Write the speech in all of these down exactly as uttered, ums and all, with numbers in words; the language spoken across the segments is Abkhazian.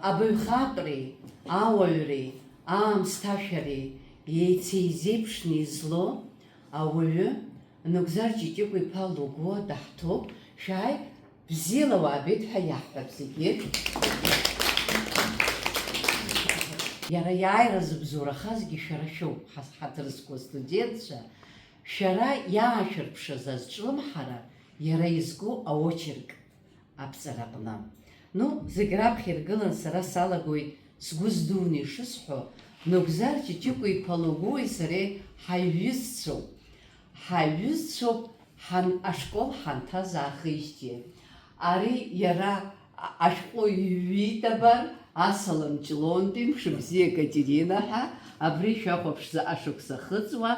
Абаҩхатәреи ауаҩреи аамсҭашәареи еицеизеиԥшны излоу ауаҩы Нугзар Ҷиҷыкәа-иԥа Логуа даҳҭоуп. Шәааи, бзиала уаабеит ҳәа иаҳҳәап зегьы. Иара иааира зыбзоурахазгьы шәара шәоуп, ҳа-, ҳаҭыр зқәу астудентцәа. Шәара иаашәырԥшыз азҿлымҳара иара изку аочерк аԥҵараҟны. Ну, зегь раԥхьа иргылан сара салагоит сгәы здуны ишысҳәо, Нугзар Ҷиҷыкәа-иԥа Логуеи сареи ҳаиҩызцәоуп. Ҳаиҩызцәоуп ҳан-, ашкол ҳанҭаз аахижьҭеи. Ари иара а-, ашәҟәы иҩит абар, асалам Ҷлоунтәи Мшыбзиа Екатерина ҳәа, абри шәахәаԥшӡа ашықәса хыҵуа,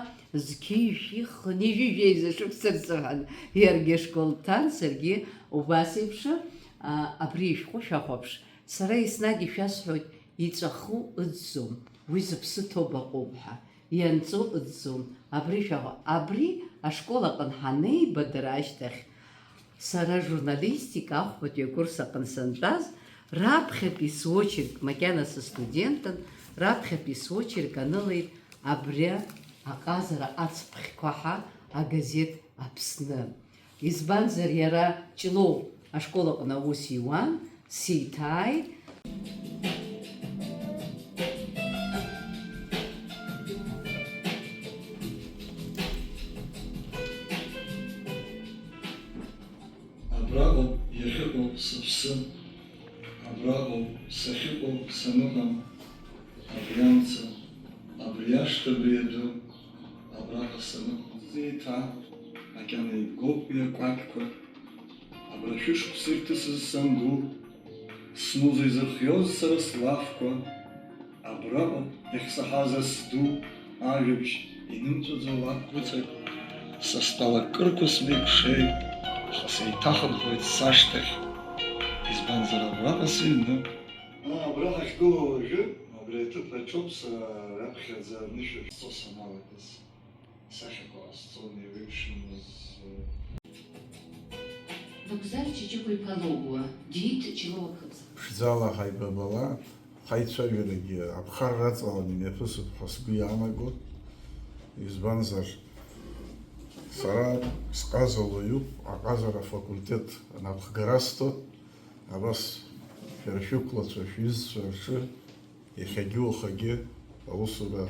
зқьи жәшәи хынҩажәи жәеиза шықәса рзыҳәан иаргьы ашкол дҭан, саргьы убас еиԥш, а, абри ишәҟәы шәахәаԥш. Сара еснагь ишәасҳәоит, иҵәаху ыӡӡом, уи зыԥсы ҭоу баҟоуп ҳәа, ианҵоу ыӡӡом, абри шәахәа-, абри ашкол аҟны ҳанеибадара ашьҭахь, сара журналистика ахәбатәи акурс аҟны сантәаз, раԥхьатәи сочерк, макьана сыстудентын, раԥхьатәи сочерк анылеит абри аҟазара ацԥхьқәа ҳәа агазеҭ Аԥсны. Избанзар, иара Ҷлоу ашкол аҟны аус иуан, сиҭааит. Абраҟоуп иахьыҟоу сыԥсы, абраҟоуп сахьыҟоу саныҟам, абри амца, абри ашҭа, абри адәы, абраҟа саныҟоу. Зеиҭа макьана ибгоуп уи акәакьқәа, абра шәышықәса ирҭысыз санду, смуза изырхиоз сара слафқәа, абраҟоуп иахьсаҳаз асду, ажәабжь инымҵәаӡо лакәқәацак. Са стәала кырқәа смеикәшеит, аха сеиҭахынҳәуеит сашҭахь, избанзар абраҟа сыҩны. Абра ҳахьгылоу уажәы, абри аҭыԥ аҿоуп са раԥхьаӡа анышә ахьцо саналагаз. Сахьақәа ҟасҵон еиуеиԥшымыз. Нугзар Ҷиҷыкәа-иԥа Логуа, диит Ҷлоу ақыҭа. Ԥшӡала ҳаибабала, ҳаицәажәарагьы аԥхарра аҵалан имҩаԥысып ҳәа сгәы иаанагоит. Избанзар, сара сҟаза уаҩуп, аҟазара афакультет анапхгара сҭоит, абас шәара шәықәлацәа, шәҩызцәа рҿы иахьагьы уахагьы аусура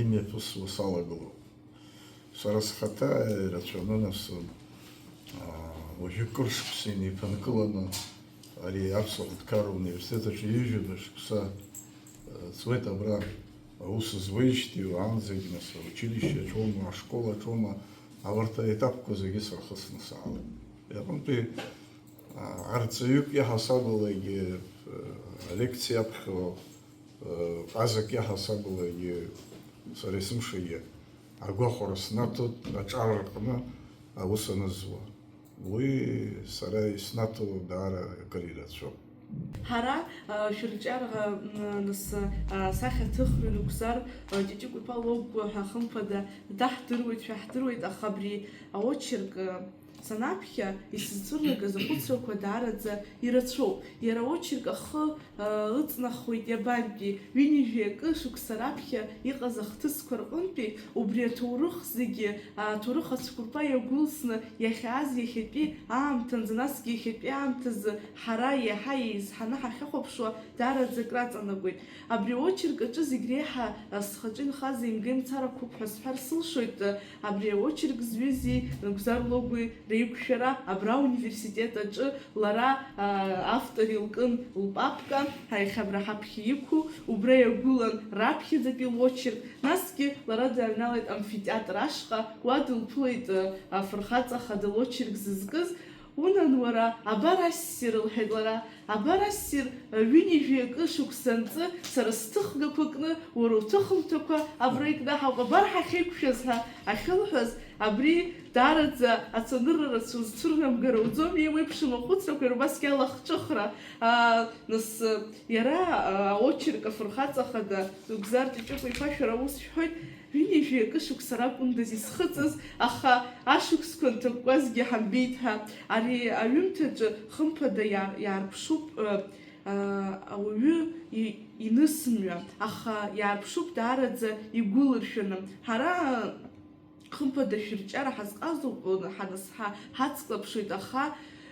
имҩаԥысуа салагылоуп. Сара схаҭа ирацәаны, нас, аа, уажәы кыр шықәса инеиԥынкыланы ари Аԥсуа ҳәынҭқарра университет аҿы ҩажәа шықәса, аа, ҵуеит абра аус зуеижьҭеи уаанӡагь, нас, аучилишьче аҿоума, ашкол аҿоума, абарҭ аетапқәа зегьы сырхысны саауеит. Аҟынтәи, аа, арҵаҩык иаҳасабалагьы, аа, алекциа аԥхьо, Ҟазак иаҳасабалагьы сара есымшагьы агәахәара снаҭоит аҿар рҟны аус анызуа. Уи сара иснаҭо даара акыр ирацәоуп. Ҳара, а, шәырҿиараҟны, нас, а, асахьаҭыхҩы Нугзар, а, Ҷиҷыкәа-иԥа Логуа ҳәа хымԥада даҳдыруеит, шәаҳдыруеит, аха абри аочерк, а, санаԥхьа, исызцәырнагаз ахәыцрақәа даараӡа ирацәоуп. Иара аочерк ахы, а, ыҵнахуеит иабантәи ҩынҩажәи акы шықәса раԥхьа иҟаз ахҭысқәа рҟынтәи, убри аҭоурых зегьы, аҭоурых ацәқәырԥа иагәылсны иахьааз иахьатәи аамҭанӡа, насгьы иахьатәи аамҭазы ҳара иаҳа еизҳаны ҳахьахәаԥшуа даараӡа акраҵанакуеит. Абри аочерк аҿы зегь реиҳа, а, схаҿы инхаз еимгеимцарақәоуп ҳәа сҳәар сылшоит, а, абри аочерк зҩызи Нугзар Логуи реиқәшәара абра ауниверситет аҿы лара, а, автор илкын лпапка, ҳа иахьа абра ҳаԥхьа иқәу, убра иагәылан раԥхьаӡатәи лочерк, насгьы лара дааҩналеит амфитеатр ашҟа, уа дылԥылеит, а, афырхаҵа хада лочерк зызкыз, Унан, уара, абар ассир, лҳәеит лара, Абар, ассир, ҩынҩажәи акы шықәса анҵы, сара сҭыхгақәа кны, уара уҭыхымҭақәа абра икнаҳауп, абар ҳахьеиқәшәаз ҳәа ахьылҳәаз, абри даараӡа ацәанырра рацәа узцәырнамгар ауӡом, еиуеиԥшым ахәыцрақәа ирбаскьа алахҿыхра. Аа, нас, иара, аа, аочерк афырхаҵа хада Гәзар Ҷыҷыкәа-иԥа, шәара ус шәҳәоит, ҩынҩажәи акы шықәса ракәындаз исхыҵыз, аха ашықәсқәа нҭакәкәазгьы ҳамбеит ҳәа. Ари аҩымҭаҿы хымԥада иаар-, иаарԥшуп, э, э, ауаҩы и-, инысмҩа, аха иаарԥшуп даараӡа игәылыршәаны. Ҳара, хымԥада, шәырҿиара ҳазҟазоуп, ҳаназҳа, ҳацклаԥшуеит, аха,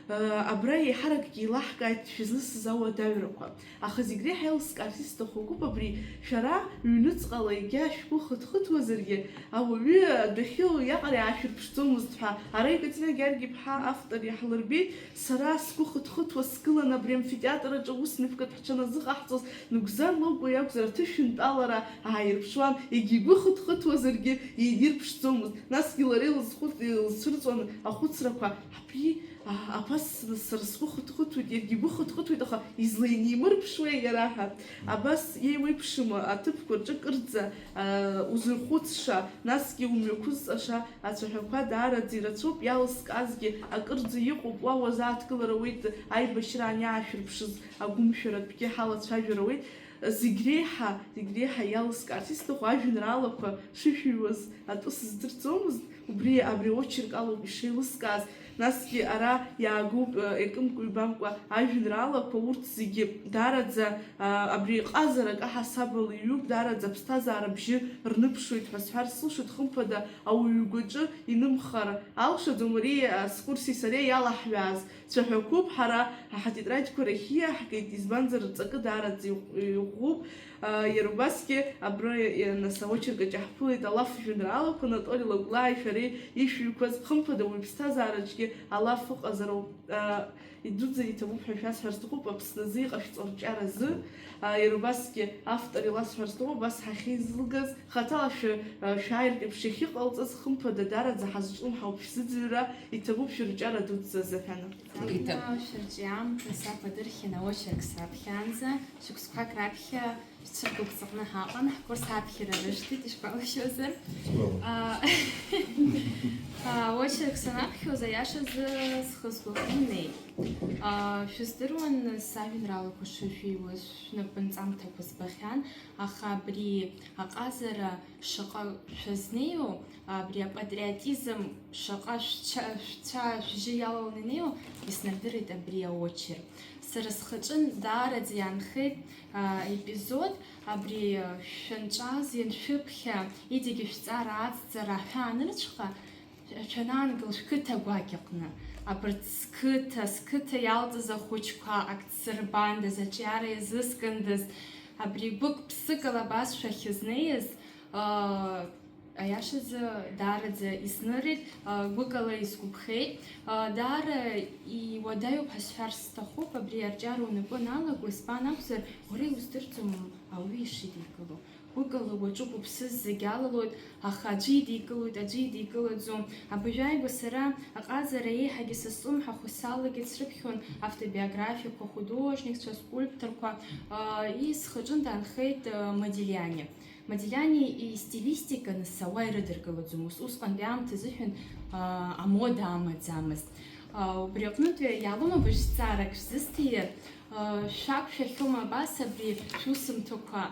э, абра еиҳаракгьы еилаҳкааит шәызнысыз ауадаҩрақәа. Аха зегь реиҳа еилыскаарц исҭаху акоуп абри, шәара ҩныҵҟала егьа шәгәы хыҭхыҭуазаргьы, ауаҩы адәахьы уиаҟара иаашәырԥшӡомызт ҳәа. Ара Екатерина Георги-иԥҳа автор иаҳлырбеит, сара сгәы хыҭхыҭуа сгылан абри амфитеатр аҿы ус мҩаԥгатә ҳҽаназыҟаҳҵоз, Нугзар Логәуа иакәзар аҭышәынтәалара ааирԥшуан, егьа игәы хыҭхыҭуазаргьы еинирԥшӡомызт. Насгьы лара илызхәыц-, илызцәырҵуан ахәыцрақәа, абри, а, абас сара сгәы хыҭхыҭуеит, иаргьы игәы хыҭхыҭуеит, аха излаинимырԥшуеи иара ҳәа. Абас еиуеиԥшым аҭыԥқәа рҿы кырӡа, а, узырхәыцша, насгьы умҩақәызҵаша ацәаҳәақәа даараӡа ирацәоуп, иалыскаазгьы акырӡа иҟоуп, уа уазааҭгылар ауеит, аибашьра аниаашәырԥшыз агәымшәаратәгьы ҳалацәажәар ауеит. Зегь реиҳа, зегь реиҳа иалыскаарц исҭаху ажәеинраалақәа шышәыҩуаз атәы сыздырӡомызт, убри абри аочерк алоуп ишеилыскааз, насгьы ара иаагоуп, э, икымкәа-ҩбамкәа ажәеинраалақәа, урҭ зегьы даараӡа, а, абри ҟазарак аҳасабала иҩуп, даараӡа аԥсҭазаара абжьы рныԥшуеит ҳәа сҳәар сылшоит, хымԥада, ауаҩы игәаҿы инымхар алшаӡом, ари, а, Скурси сареи иалаҳҩааз цәаҳәақәоуп, ҳара ҳатетрадқәа рахь иаҳгеит, избанзар, рҵакы даараӡа иӷә-, иӷәӷәоуп. А, иара убасгьы абра, а, нас аочерк аҿы иаҳԥылеит алаф жәеинраалақәа, Анатоли Лакәлааи шәареи ишәыҩқәаз, хымԥада, уи ԥсҭазаараҿгьы алаф ыҟазароуп. А, идуӡӡан иҭабуп ҳәа шәасҳәар сҭахуп, Аԥсны азы иҟашәҵо арҿиара азы. А, иара убасгьы автор иласҳәар сҭахуп, абас ҳахьеизылгаз, хаҭала шәы-, а, шәааиртә еиԥш иахьыҟалҵаз, хымԥада, даараӡа ҳазҿлымҳауп шәзыӡырҩра, иҭабуп шәырҿиара дуӡӡа азыҳәан. Иҭабуп. Шәырҿиамҭа саб адырхьан аочерк саԥхьаанӡа, шықәсқәак раԥхьа шәцәыргақәҵаҟны ҳаҟан, ҳкурс аԥхьара рышьҭеит, ишәгәалашәозар. Сгәалашәоит. А, а, аочерк санаԥхьоз, аиашазы, схы сгәаҟны инеит. А, шәыздыруан сажәеинраалақәа шышәиуаз, шәнапынҵамҭақәа збахьан, аха абри аҟазара шаҟа шәазнеиу, абри апатриотизм шаҟа шәцәа-, шәцәа-, шәжьы иалаланы инеиуа, иснардырит абри аочерк. Сара схаҿы даараӡа иаанхеит, а, епизод, абри, а, шәанҿаз ианшәыԥхьа, иҵегьы шәҵара аҵҵара аҳәаанырцәҟа, шәанаангыл шәқыҭа гәакьаҟны. Абарҭ сқыҭа, сқыҭа иалҵыз ахәыҷқәа акт сырбандаз, аҿиара иазыскындаз, абри гәык-ԥсыкала абас шәахьызнеиз, а, Аиашазы, даараӡа иснырит, а, гәыкала исгәаԥхеит. А, даара иуадаҩуп ҳәа сҳәар сҭахуп, абри арҿиара унапы аналаго, избан акәзар, уара иуздырӡом ауаҩы ишидикыло. Гәыкала уаҿуп, уԥсыз зегь алалоит, аха аӡәы идикылоит, аӡәы идикылаӡом. Абыржәы ааигәа сара аҟазара еиҳагьы сызҿлымҳахо салагеит, срыԥхьон автобиографиақәа, художникцәа, скульпторқәа. А, и схаҿы даанхеит, а, Модильяни. Модильяни истилистика нас ауаа ирыдыркылаӡом, ус, усҟантәи аамҭа азыҳәан, аа, амода амаӡамызт. Аа, убри аҟнытә иалоума абыржә зҵаарак шәзысҭиир? Аа, шәақәшәахьоума абас абри шәусумҭақәа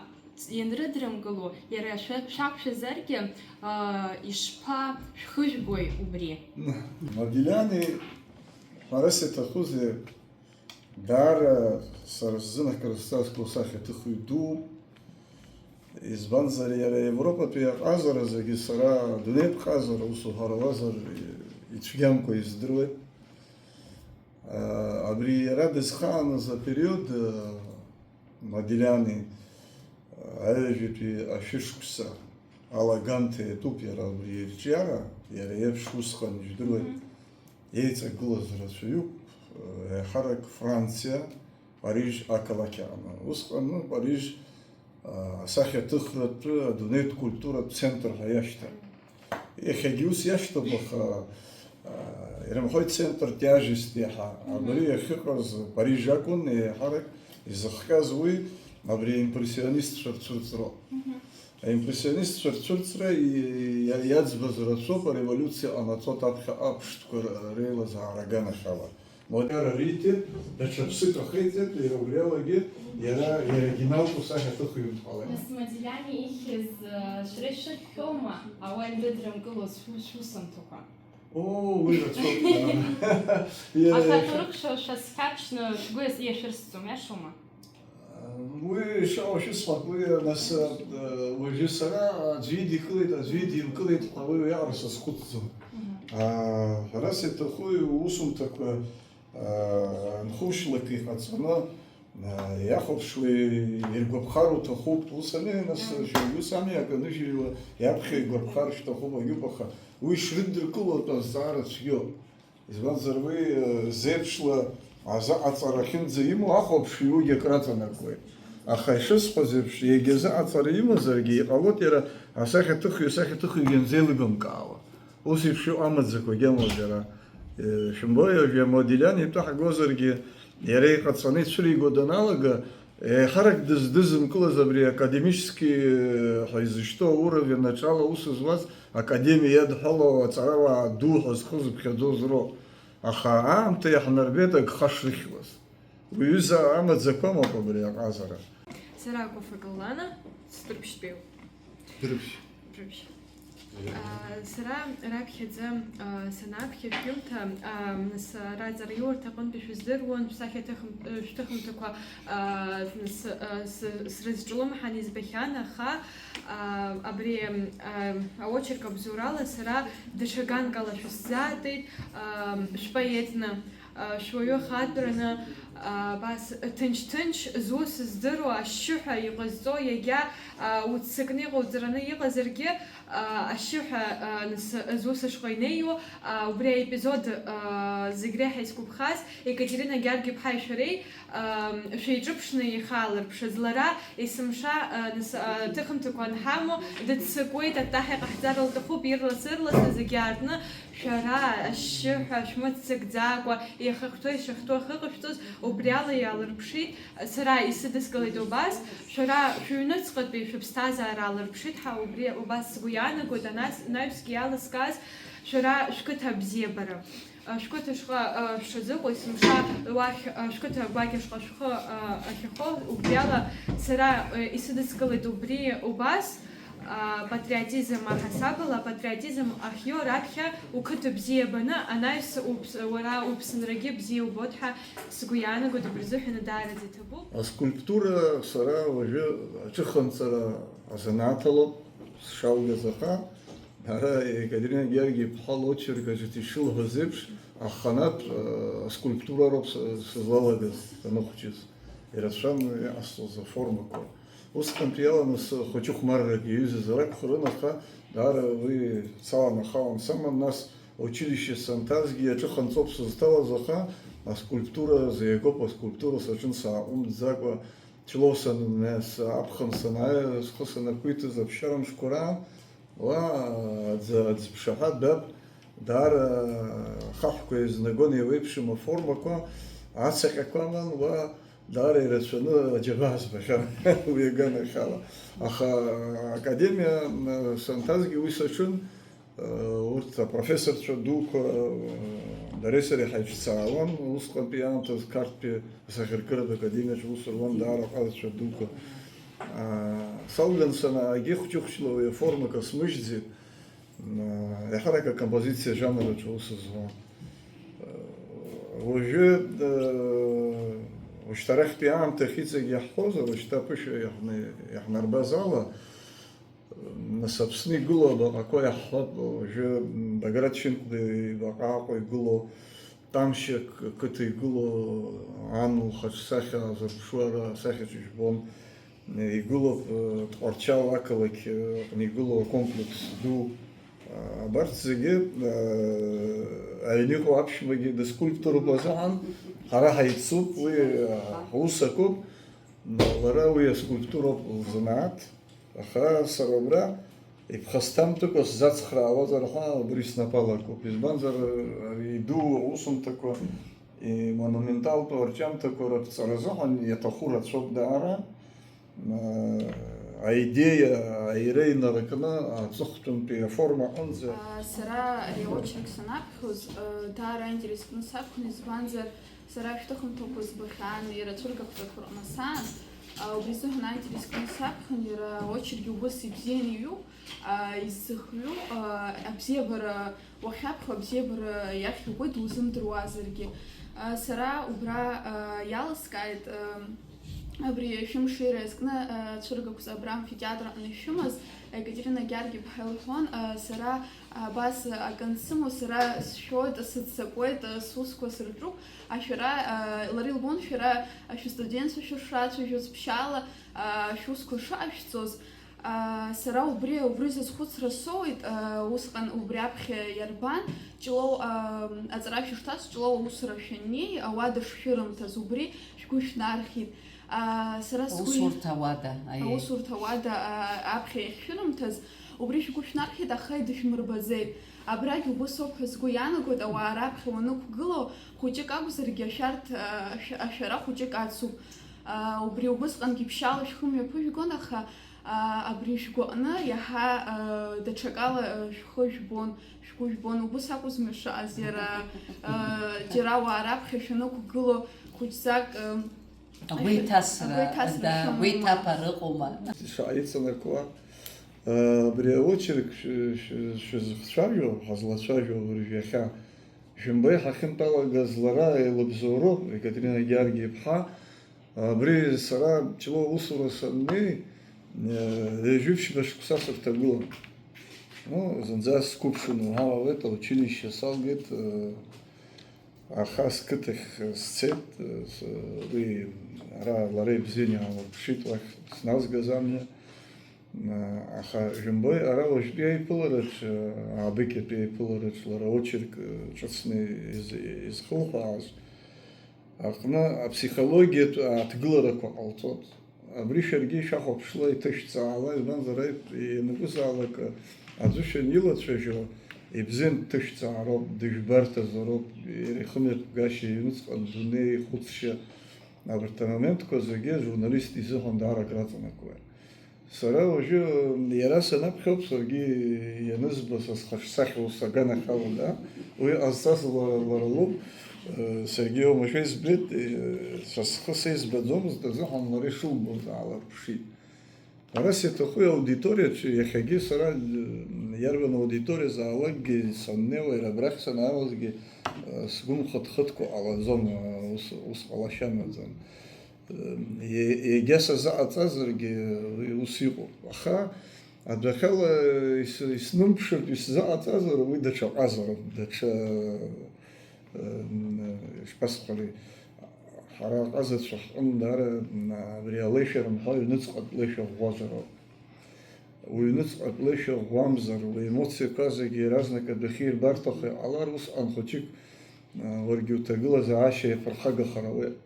ианрыдрымкыло, иара шәа-, шәақәшәазаргьы, аа, ишԥа шәхыжәгои убри? Модильяни, ҳәарас иаҭахузеи, Даара сара сзын акыр зҵазкуа сахьаҭыхҩы дууп. Избанзар, иара Европатәи аҟазара зегьы сара адунеитә ҟазара ус уҳәарауазар ицәгьамкәа издыруеит. Абри иара дызхааныз апериод, Модильяни, аҩажәатәи ашәышықәса алагамҭа иатәуп иара убри ирҿиара, иара иеиԥш усҟан ижәдыруеит. Мгм. Еиҵагылаз рацәаҩуп, еиҳарак Франциа, Париж ақалақь аҟны. Усҟан Париж, а, асахьаҭыхратәы адунеитә культуратә центр ҳәа иашьҭан. Иахьагьы ус иашьҭоуп, аха Ирынхоит центр тяжести ҳәа. Абри иахьыҟаз Париж акәын, еиҳарак изыхҟьаз уи абри аимпрессионистцәа рцәырҵроуп. Аимпрессионистцәа рцәырҵра и-, иа-, иаӡбаз рацәоуп ареволиуциа ҟанаҵоит аԥхьаҟа аԥштәқәа р-, реилазаара аганахьала. Модера риҭеит, даҽа ԥсык ахеиҵеит, иара убриалагьы иара, иара оригиналтә усахьаҭыхҩы дҟалеит. Нас Модилиани ихьыз, э, шәара ишәыхьхьоума, ауаа ирыдрымкыло шәу-, шәусумҭақәа? Оо, уи рацәоуп. Иара Аха иахьа- аҭоурых шәа-, шәасхьаԥшны шәгәы иас-, иашәырсӡом, иашоума? Уи шаҟа шәысҳәап, уи, нас, э, уажәы сара аӡәы идикылеит, аӡәы идимкылеит ҳәа уи уиаҟара сазхәыцӡом. Мгм. А, ҳәарас иаҭаху иусумҭақәа, а, нхушьалак иҟаҵаны, а, иахәаԥшуа иргәаԥхар уҭахуп. Ус ами, нас, Мгм. шәа ус ами, акы анышәыжьуа иаԥхьа игәаԥхар шәҭахуп, агьуп, аха уи шрыдыркыло атәы азҵаара цәгьоуп. Избанзар, уи, э, зеиԥшла азыҟаҵара ахьынӡаимоу ахәаԥшҩы уигьы акраҵанакуеит. Аха ишысҳәаз еиԥш, егьа зыҟаҵара имазаргьы, иҟалоит иара асахьаҭыхҩы, асахьаҭыхҩгьы анзеилыбамкаауа. Ус еиԥш иҟоу амаӡақәагьы амоуп иара. Э, шәымбои, уажәы Модилиан итәы ҳгозаргьы, иара иҟаҵаны ицәыриго даналага, еиҳарак дыздызымкылаз абри академический, э, ҳәа изышьҭоу ауровень аҿы ала аус зуаз, академиа иадҳәалоу аҵарауаа ду ҳәа зхы зыԥхьаӡоз роуп. Аха аамҭа иаҳнарбеит агха шрыхьуаз. Уи ҩыза амаӡақәа амоуп абри аҟазара. Сара Акәафа Галлана, сдырԥшьтәиуп. Дырԥшь. Дырԥшь. Иа- А, сара раԥхьаӡа, а, санаԥхьа шәҩымҭа, а, нас, а, раҵараиурҭа аҟынтәи шәыздыруан, шәсахьаҭыхым-, э, шәҭыхымҭақәа, а, нас, а, с-, срызҿлымҳан избахьан, аха, а, абри, а, аочерк абзоурала сара даҽа ганкала шәысзаатит, а, шәпоетны, а, шәуаҩы хатәраны, а, абас ҭынч-ҭынч зус здыруа ашьшьыҳәа иҟазҵо, иагьа, а, уццакны иҟоуҵараны иҟазаргьы, а, ашьшьыҳәа, а, нас, зус ашҟа инеиуа, а, убри аепизод, а, зегь реиҳа изқәыԥхаз Екатерина Георги-иԥҳаи шәареи, а, шәеиҿыԥшны иахьаалырԥшыз. Лара есымша, а, нас, а, ҭыхымҭақәа анҳамоу дыццакуеит, аттаҳәа иҟаҳҵар лҭахуп, ирлас-ырласны зегьы аартны шәара ашьшьыҳәа шәмыццакӡакәа, иахьахәҭоу ишахәҭоу ахьыҟашәҵоз, убриала иаалырԥшит. Сара исыдыскылеит убас, шәара шәыҩныҵҟатәи шәыԥсҭазаара аалырԥшит ҳәа убри убас сгәы иаанагоит, анас-, анаҩсгьы иаласкааз шәара шәқыҭа абзиабара. Шәқыҭа шҟа, шәҽазыҟоу есымша уахь, шәқыҭа гәакьа шҟа шәхы ахьахо, убриала сара исыдыскылеит убри убас, а, патриотизм аҳасабала, апатриотизм ахьиоу раԥхьа уқыҭа бзиа баны, анаҩс уԥс-, уара уԥсынрагьы бзиа убоит ҳәа сгәы иаанагоит, убри рзыҳәаны даараӡа иҭабуп. Аскульптура сара уажәы аҽыханҵара азанааҭ алоуп сшалгаз, аха ара Екатерина Георги-иԥҳа лочерк аҿы ишылҳәаз еиԥш, аханатә, а, аскульптура роуп с-, сызлалагаз саныхәыҷыз. Ирацәан иҟасҵоз аформақәа. Усҟантәи иаланы схәыҷы хәмаррак иаҩызазар акәхарын, аха даара уи саланахалан саман, нас аучилишьче санҭазгьы аҽыханҵоуп сызҭалаз, аха аскульптура зегь акоуп, аскульптура саҿын сааҟәымҵӡакәа, Ҷлоу саннеи, аԥхын санааи, схы санақәиҭыз аԥшьара мшқәа раан, уа аӡ-, аӡԥшаҳәа дәаб, даара ахаҳәқәа еизнагон еиуеиԥшым аформақәа, ацаҟьақәа аман, уа даара ирацәаны аџьабаа збахьан уи аганахьала. Аха академиа, м, санҭазгьы уи саҿын, урҭ апрофессорцәа дуқәа, дареи сареи ҳаицәцаауан, усҟантәи аамҭаз Қарҭтәи асахьаркыратә академиаҿы аус руан даара аҟазацәа дуқәа. Салган санаагьы хәҷы-хәҷла уи аформа касмыжьӡеит, еиҳарак акомпозициа ажанр аҿы аус зуан. Уажәы, уажәшьҭарахьтәи аамҭахь иҵегь иаҳҳәозар, уажәшьҭа аԥышәа иаҳна-, иаҳнарбаз ала, Нас Аԥсны игылоу абаҟақәа иаҳҳәап, уажәы Баграт Шьынқәба ибаҟа Аҟәа игылоу, Тамшьа қ-, қыҭа игылоу, ан лхаҿсахьа азырԥшуара асахьаҿы ижәбон, игылоуп, э, Тҟәарчал ақалақь, э, аҟны игылоу акомплекс ду. Абарҭ зегьы, э, аҩны иҟоу аԥшәмагьы дыскульптороуп азыҳәан, ҳара ҳаицуп, уи, э, ҳус акоуп. Лара уи аскульптуроуп лзанааҭ, аха сара убра Иԥхасҭамтәыкәа сзацхраауазар ҳәа убри снапы алакуп. Избанзар, ари иду аусумҭақәа, имонументалтәу арҿиамҭақәа рыԥҵара азыҳәан иаҭаху рацәоуп даара. Аидеиа аира инаркны аҵыхәтәантәи аформа аҟынӡа. Сара ари аочерк санаԥхьоз, даара аинтерес кны саԥхьон, избанзар, сара ашәҭыхымҭақәа збахьан, иара ацәыргақәҵақәа рҟны саан, убри азыҳәан аинтерес кны саԥхьон, иара аочеркгьы убыс ибзианы иҩуп, иззыхҩу, абзиабара уахьаԥхьо, абзиабара иахь иугоит, дузымдыруазаргьы. Сара убра иалыскааит, абри шәымшира иазкны, ацәыргақәҵа абра амфитеатр аҟны ишәымаз, Екатерина Георги-иԥҳа илҳәон, сара абас акы ансымоу, сара сшәоит, сыццакуеит, сусқәа сырҿуп, ашәара, лара илбон шәара шәыстудентцәа шәышрацәажәоз ԥшьаала, шәусқәа шыҟашәҵоз, сара убри, убри сазхәыцра соуеит, усҟан убри аԥхьа иарбан, Ҷлоу, аҵара шәышҭаз, Ҷлоу аусура шәаннеи, ауада шшәырымҭаз, убри шәгәы шәнархьит. Сара сгәы Аусурҭа ауада, аиеи. Аусурҭа ауада, аԥхьа иахьшәырымҭаз, убри шәгәы шәнархьит, аха идышәмырбаӡеит. Абрагь убыс ауп ҳәа сгәы иаанагоит, ауаа раԥхьа уанықәгыло, хәыҷык акәзаргьы, ашәарҭ, ашә-, ашәара хәыҷык ацуп. Убри убысҟангьы ԥшьаала шәхы мҩаԥыжәгон, аха, абри шәгәаҟны иаҳа, даҽакала, шәхы жәбон, шәгәы жәбон. Убыс акәызма шыҟаз, иара, џьара ауаа раԥхьа шәанықәгыло, хәыҷӡак, Агәы иҭасра, агәы иҭасра да, шәымоума? Агәы иҭаԥар ыҟоума? Шаҟа иҵанакуа, абри аочерк шәы-, шәы-, шәызхцәажәо, ҳазлацәажәо уажә иахьа, жәымбеи ҳахьынтәалагаз лара илыбзоуроуп, Екатерина Георги-иԥҳа, абри сара Ҷлоу аусура саннеи, ҩажәи ԥшьба шықәса сырҭагылан. Ну, зынӡа сқәыԥшын уҳәар ауеит, аучилишьче салгеит, Аха сқыҭахь сцеит, с-, уи ара лара ибзианы иаалырԥшит уахь сназгаз амҩа. Аха, жәымбои, ара уажәтәи аиԥылараҿ, аабыкьатәи аиԥылараҿ лара очерк ҿыцны из-, изхылҳәааз аҟны аԥсихологиатә ааҭгыларақәа ҟалҵоит. Абри шәаргьы ишәахәаԥшла, иҭышәҵаала, избанзар, аип-, ианакәызаалак аӡәы шәанилацәажәо, ибзиан дҭышәҵаароуп, дыжәбарҭазароуп, иара ихымҩаԥгашьа, иҩныҵҟа дунеи ихәыцшьа, абарҭ амоментқәа зегьы ажурналист изыҳәан даара акраҵанакуеит. Сара уажәы иара санаԥхьоуп саргьы ианызба, са схаҿсахьа ус аганахьала, да? Уи ҟазҵаз ла-, лара лоуп. Э, саргьы уамашәа избеит, э, са схы сеизбаӡомызт азыҳәан лара ишылбоз аалырԥшит. Ара сиаҭаху аудиториаҿы иахьагьы сара, э, иарбан аудиториазаалакгьы саннеиуа, иара абрахь санаауазгьы, э, сгәы мхыҭхыҭкәа ҟалаӡом, э, ус, ус ҟалашьа амаӡам. Е-, егьа сазыҟаҵазаргьы уи ус иҟоуп. Аха адәахьала ис-, иснымԥшыртә исзыҟаҵазар, уи даҽа ҟазароуп, даҽа, м, ишԥасҳәари, ҳара аҟазацәа ҳҟны даара, м, абри алеишәа рымҳәа, ҩныҵҟатә леишәа ӷәӷәазароуп. Уҩныҵҟатә леишәа ӷәӷәамзар, уемоциақәа зегьы иаразнак адәахьы ирбарҭахо иҟалар, усҟан хәыҷык, м, уаргьы уҭагылазаашьа иаԥырхагахар ауеит.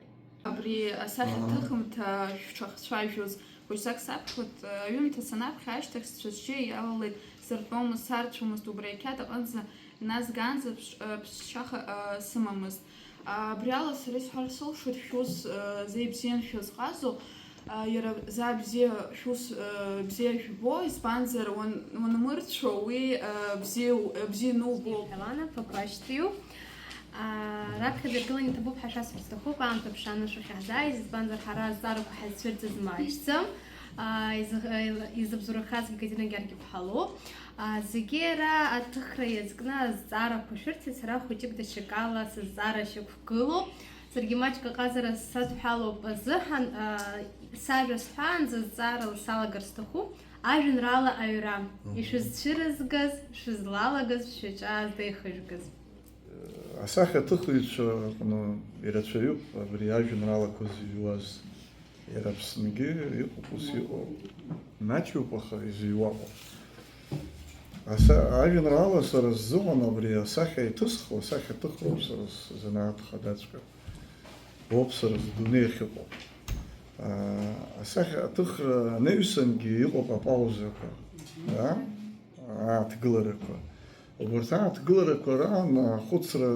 Абри асахьа Аҳа. Ҭыхымҭа шәҽахцәажәоз, хәыҷӡак саԥхьоит, аҩымҭа санаԥхьа ашьҭахь сцәа-сжьы иалалеит, сыртәомызт, сарцәомызт, убри ақьаад аҟынӡа иназгаанӡа ԥш-, ԥсшьаха сымамызт. Абри ала сара исҳәар сылшоит, шәус зеибзиан шәызҟазо, иара за бзиа, шәус бзиа жәбо, избанзар, уан-, уанмырцәо уи бзиа, бзиа нубо. Алана Папашьтиу. Раԥхьаӡа иргыланы иҭабуп ҳәа шәасҳәар сҭахуп, аамҭа ԥшааны шәахьаҳзааиз, избанзар ҳара азҵаарақәа ҳазцәырҵыз маҷӡам. Изы-, изыбзоурахазгьы Екатерина Георги-иԥҳа лоуп. Зегьы ара аҭыхра иазкны азҵаарақәа шәырҭеит, сара хәыҷык даҽакала сызҵаара шьақәгылоуп. Саргьы маҷк аҟазара садҳәалоуп азыҳәан, сажәа сҳәаанӡа азҵаара салагар сҭахуп. Ажәеинраала аҩра. Мгм. Ишәызцәырызгаз, шәызлалагаз, шәаҿы аазда ихыжәгаз. Асахьаҭыхҩцәа рҟны ирацәаҩуп абри ажәеинраалақәа зыҩуаз. Иара Аԥсныгьы иҟоуп, ус иҟоу. Маҷуп, аха изыҩуа ыҟоуп. Аса-, ажәеинраала сара сзыҳәан абри асахьа иҭысхуа, асахьа ҭыхроуп сара сзанааҭ хадаҵәҟьа. Уоуп сара сдунеи ахьыҟоу. Аа, асахьа аҭыхра анаҩсангьы иҟоуп апаузақәа. Да? ааҭгыларақәа. Убарҭ ааҭгыларақәа раан ахәыцра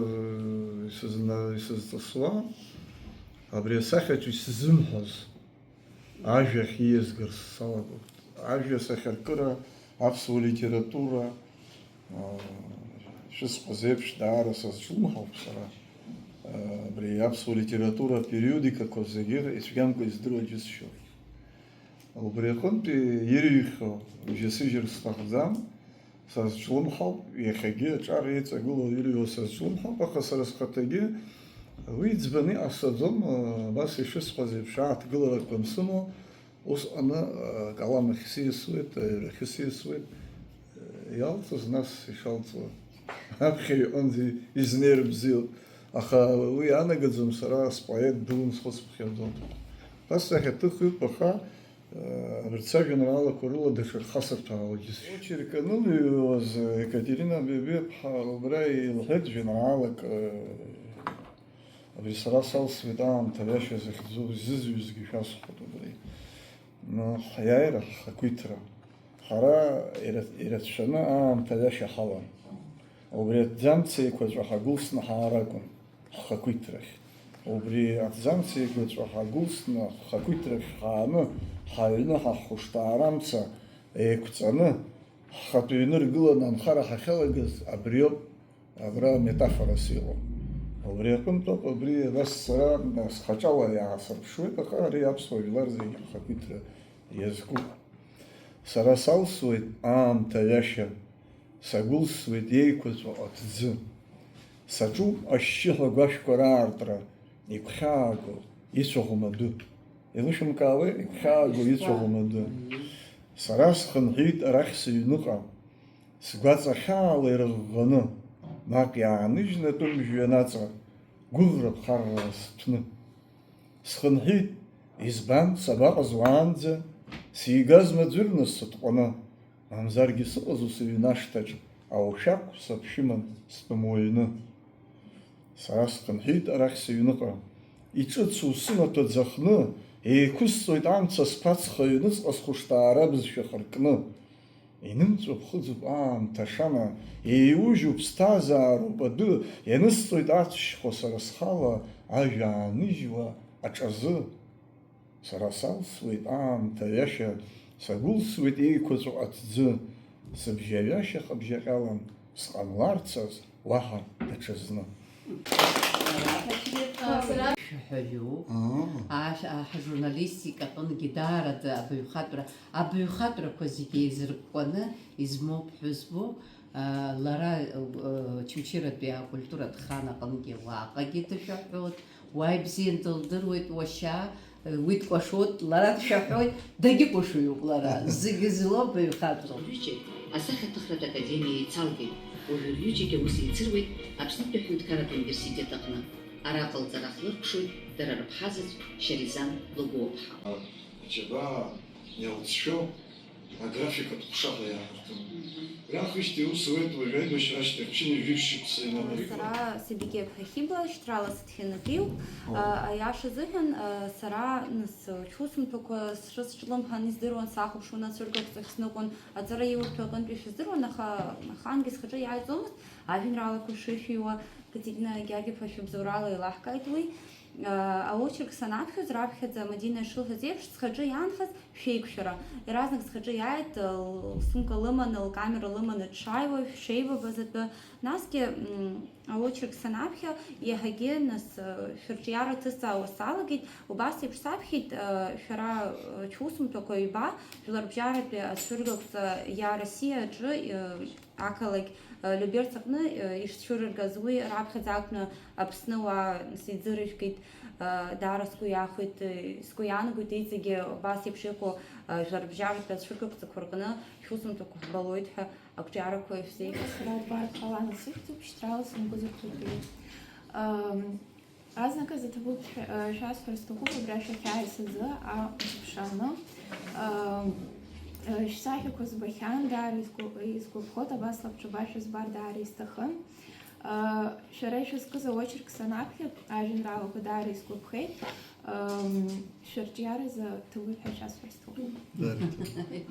исызна-, исызҵысуа, абри асахьаҿы исзымҳәоз ажәахь ииазгарц салагоит. Ажәа асахьаркыра, аԥсуа литература, аа, шәысҳәаз еиԥш, даара сазҿлымҳауп сара. Абри аԥсуа литература апериодикақәа зегьы ицәгьамкәа издыруа џьысшьоит. Убри аҟынтәи ирыҩхьоу бжьасыжьыр сҭахӡам, сазҿлымҳауп, иахьагьы аҿар еиҵагылоу ирыҩуа сазҿлымҳауп, аха сара схаҭагьы уи ӡбаны иҟасҵаӡом, абас ишысҳәаз еиԥш, ааҭгыларақәа мсымоу, усҟаны, а, акалам ахь сиасуеит, аҩрахьы сиасуеит, а, иалҵыз нас ишалҵуа аԥхьаҩ иҟынӡа изнеир бзиоуп. Аха уи анагаӡом, сара споет дууп, схы сыԥхьаӡом. Убас сахьаҭыхҩуп, аха, а, абарҭ сажәеинраалақәа рыла даҽа хасырҭәаала џьысшьоит. Очерк анылҩуаз Екатерина Бебиаԥҳа убра илҳәеит жәеинраалак, а, Абри сара салсуеит аамҭа ҩашьа захьӡу, изызҩызгьы шәасҳәоит убри. Ну, ҳиааира, ҳхақәиҭра. Ҳара ира-, ирацәаны аамҭа ҩашьа ҳалан. Убри аҭӡамц еиқәаҵәа ҳагәылсны ҳаар акәын, ҳхақәиҭрахь. Убри аҭӡамц еиқәаҵәа ҳагәылсны ҳхақәиҭрахь ҳааны, ҳаҩны ҳахәышҭаарамца еиқәҵаны, ҳхатә ҩны ргыланы анхара ҳахьалагаз абриоуп. Абра метафорас иҟоуп. Убри аҟынтәоуп, абри абас сара схаҿала иаасырԥшуеит, аха ари аԥсуа жәлар зегьы рхақәиҭра иазкуп. Сара салсуеит аамҭа ҩашьа, сагәылсуеит еиқәаҵәа аҭӡы. Саҿуп ашьшьыҳәа агәашәқәа раартра, игәхьааго ицәаӷәам адәы. Еилышәымкаауеи, игәхьааго ицәаӷәам адәы. Сара схынҳәит арахь сыҩныҟа. Сгәаҵа хьаала ирыӷӷаны, наҟ иааныжьны атәым жәҩанаҵа, гәыӷра ԥхаррала сҭәны. Схынҳәит, избан, сабаҟаз уаанӡа, сигазма ӡәырны сытҟәаны, мамзаргьы сыҟазу сыҩнашҭаҿ, аушәақә саԥшәыман стәым уаҩны. Сара схынҳәит арахь сыҩныҟа. Иҿыцу сымаҭәа ӡахны, еиқәысҵоит амца сԥацха, аҩныҵҟа схәышҭаара бызшәа хыркны. Инымҵәо ԥхыӡуп аамҭа ашана, еиужьуп, ԥсҭазаароуп адәы, ианысҵоит ацәшьхәа сара схала, ажәа ааныжьуа аҿазы. Сара салсуеит аамҭа ҩашьа, сагәылсуеит еиқәаҵәа аҭӡы, сыбжьаҩашьа хыбжьаҟьалан, сҟамларцаз уаҳа даҽазны. Шәаҳәаҩуп. Аа. Ашә-, а, ҳажурналистика аҟынгьы даараӡа абаҩхатәра, абаҩхатәрақәа зегьы еизыркәкәаны измоу ԥҳәызбоуп. А, лара, а, Очамчыратәи акультуратә хан аҟынгьы уаҟагьы дышәаҳәоит. Уа ибзиан дылдыруеит уашьа, уи дкәашоит, лара дшәаҳәоит, дагьыкәашоуп лара, зегьы злоу баҩхатәроуп. Рҩыџьагь асахьаҭыхратә академиа еицалгеит, уажәы рҩыџьагь аус еицыруеит Аԥснытәи аҳәынҭқарратә университет аҟны. Араҟа лҵара хлыркәшоит дара рыԥҳа заҵә Шьаризан Логуаԥҳа. Аџьабаа иалҵшәо аграфикатә ҟәша ҳәа иаҳарҭон. Уи аахижьҭеи аус ауеит уажә аибашьра ашьҭахь ԥшьынҩажәи жәшықәса иананареиуа. Сара Сабике ԥҳа Хьыбла шьҭрала сыдхьанатәиуп. О. А, аиаша азыҳәан, а, сара нас шәусумҭақәа срыцҿлымҳан издыруан, сахәаԥшуан ацәыргақәҵахь сныҟәон, аҵара иурҭо аҟынтәи шәыздыруан, аха ахаангьы схаҿы иааиӡомызт, ажәеинраалақәа шышәиуа, Катерина Гьагьаԥа шәыбзоурала еилаҳкааит уи. А, аочерк санаԥхьоз, раԥхьаӡа Мадина ишылҳәаз еиԥш, схаҿы иаанхаз шәеиқәшәара. Иаразнак схаҿы иааит, лсумка лыманы, лкамера лыманы дшааиуа, шәшеибабаз атәы. Насгьы, м, аочерк санаԥхьа, иаҳагьы, нас, шәырҿиара ҭысҵаауа салагеит. Убас еиԥш саԥхьеит, шәара, шәусумҭақәа ҩба, жәларбжьаратәи ацәыргақәҵа Иа Россиа аҿы, ақалақь, э, Люберц аҟны, э, ишцәырыргаз, уи раԥхьаӡа акәны Аԥсны уаа сеиӡырыжәгеит, э, даара сгәы иахәеит, э, сгәы иаанагоит, иҵегьы абас еиԥш иҟоу, э, жәларбжьаратәи ацәыргақәҵақәа рҟны шәусумҭақәа ҳбалоит ҳәа ақәҿиарақәа шәзеиӷьасшьоит. Сара убарҭ ҟаланы сыхьӡуп, шьҭрала сымгәыӡырҭатәуп. Ам, Азныказы ҭабуп шәа-, э, шәасҳәар сҭахуп абра шәахьааиз азы аҟәша ԥшааны. Э, э, шәсахьақәа збахьан, даара исгәы-, исгәаԥхоит, абас лабҿаба шәызбар даара исҭахын. Э, шәара ишәызкыз аочерк санаԥхьа, ажәеинраалақәа даара исгәаԥхеит. Ам, шәырҿиаразы ҭабуп ҳәа шәасҳәар сҭахуп.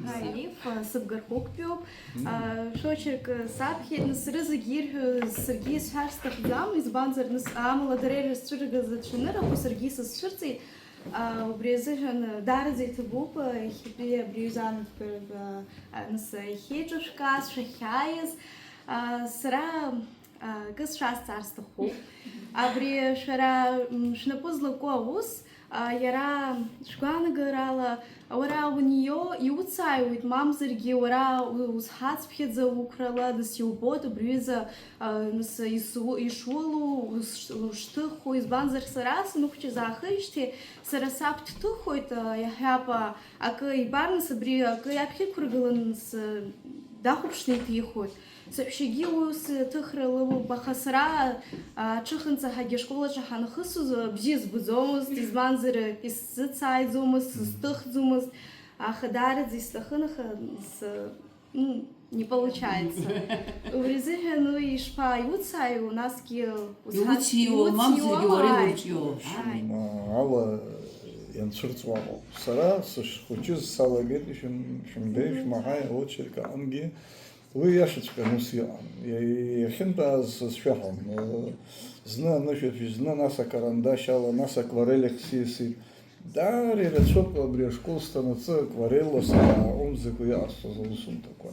Ҳаи, Ариф, сыбгархәыктәиуп. Шәочерк саԥхьеит, нас сара зегьы ирҳәо, саргьы исҳәар сҭахӡам, избанзар, нас, амала дара ирызцәыргаз ацәаныррақәа саргьы исызцәырҵит. А, убри азыҳәан, а, даараӡа иҭабуп, а, иахьатәи абри аҩыза анапхгаратә, а, а, нас, а, иахьеиҿышәкааз, шәахьааиз. А, сара, а, акы сшәазҵаар сҭахуп. Абри шәара, м, шәнапы злаку аус, а, иара шәгәаанагарала, уара унио, иуцааиуеит, мамзаргьы уара у-, узҳацԥхьаӡа уқәрала, нас иубоит убри аҩыза, а, нас ису-, ишулоу, ус-, ушҭыху, избанзар, сара саныхәҷыз аахижьҭеи, сара саб дҭыхоит, а, иаҳҳәап, а, акы ибар, нас абри акы иаԥхьа иқәыргылан, нас, а, дахәаԥшны иҭихуеит. Саҳәшьагьы ус ҭыхра лымоуп, аха сара, а, аҽыхынҵаҳагьы ашкол аҿы ҳанхысыз, а, бзиа збаӡомызт, избанзар, исзыцааиӡомызт, сызҭыхӡомызт, аха даараӡа исҭахын, аха с-, ну, не получается. Убри азыҳәан уи ишԥа, иуцааиуа, насгьы ус ҳа-, Иуциуа, мамзаргьы уара иуциуа, иурҿио. Ааи. Ала ианцәырҵуа ыҟоуп. Сара сышхәыҷыз салагеит, ишәым-, шәымбеи, шәмаҳаи, аочерк аҟынгьы. Уи иашаҵәҟьаны ус иҟан. Иа-, иахьынтәааз сызшәаҳәом. Зны анышә афҩы, зны нас акарандашь ала, нас акварель ахь сиасит. Даара ирацәоуп абри ашкол сҭанаҵы акварелла сара аҟәымҵӡакәа иҟасҵоз аусумҭақәа.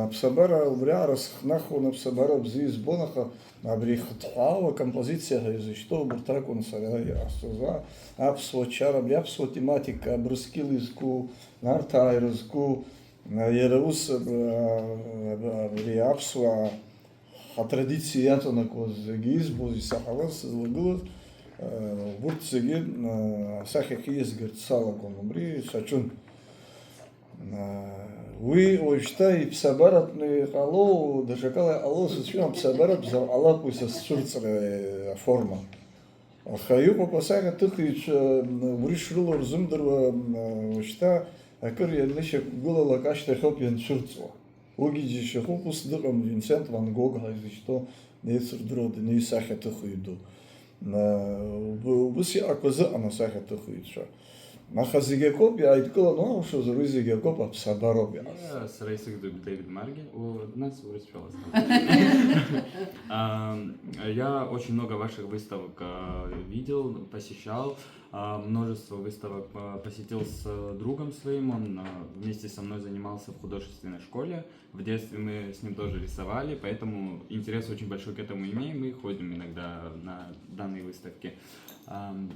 Аԥсабара убриаҟара сыхнахуан, аԥсабара бзиа избон, аха абри ихыҭҳәаау акомпозициа ҳәа изышьҭоу убарҭ ракәын сара иҟасҵоз. А-, аԥсуа чара, абри аԥсуа тематика, Абрыскьыл изку, Нарҭаа ирызку, Иара ус, аб-, аб-, абри аԥсуаа ҳатрадициа иаҵанакуаз зегьы избоз, исаҳауаз, сызлагылаз, э, урҭ зегьы, э, асахьахь ииазгарц салагон, убри саҿын. Э, уи уажәшьҭа иԥсабаратәны иҟало, даҽакала иҟало сацәшәон, аԥсабаратә заҟа лакәу са сцәырҵра, э, аформа. Аха иҟоуп асахьаҭыхыҩцәа, м, убри шрылоу рзымдыруа, м, уажәшьҭа акыр ианышьақәгылалак ашьҭахьоуп ианцәырҵуа. Уигьы џьашьахәуп, ус дыҟам Винсент ван Гог ҳәа изышьҭоу, неицырдыруа адунеи исахьаҭыхыҩ ду. М, уб-, убыс иҟақәаз ыҟан асахьаҭыхыҩцәа. Аха зегь акоуп, иааидкыланы уалшозар, уи зегь акоуп, аԥсабароуп иҟаз. Иа, сара исыгӡоит Дэвид Маргель. У нас урысшәала. Ам, я очень много ваших выставок, а, видел, посещал. А, множество выставок, а, посетил с, э, другом своим. Он, а, вместе со мной занимался в художественной школе. В детстве мы с ним тоже рисовали, поэтому интерес очень большой к этому имеем. Мы ходим иногда на данные выставки. Ам,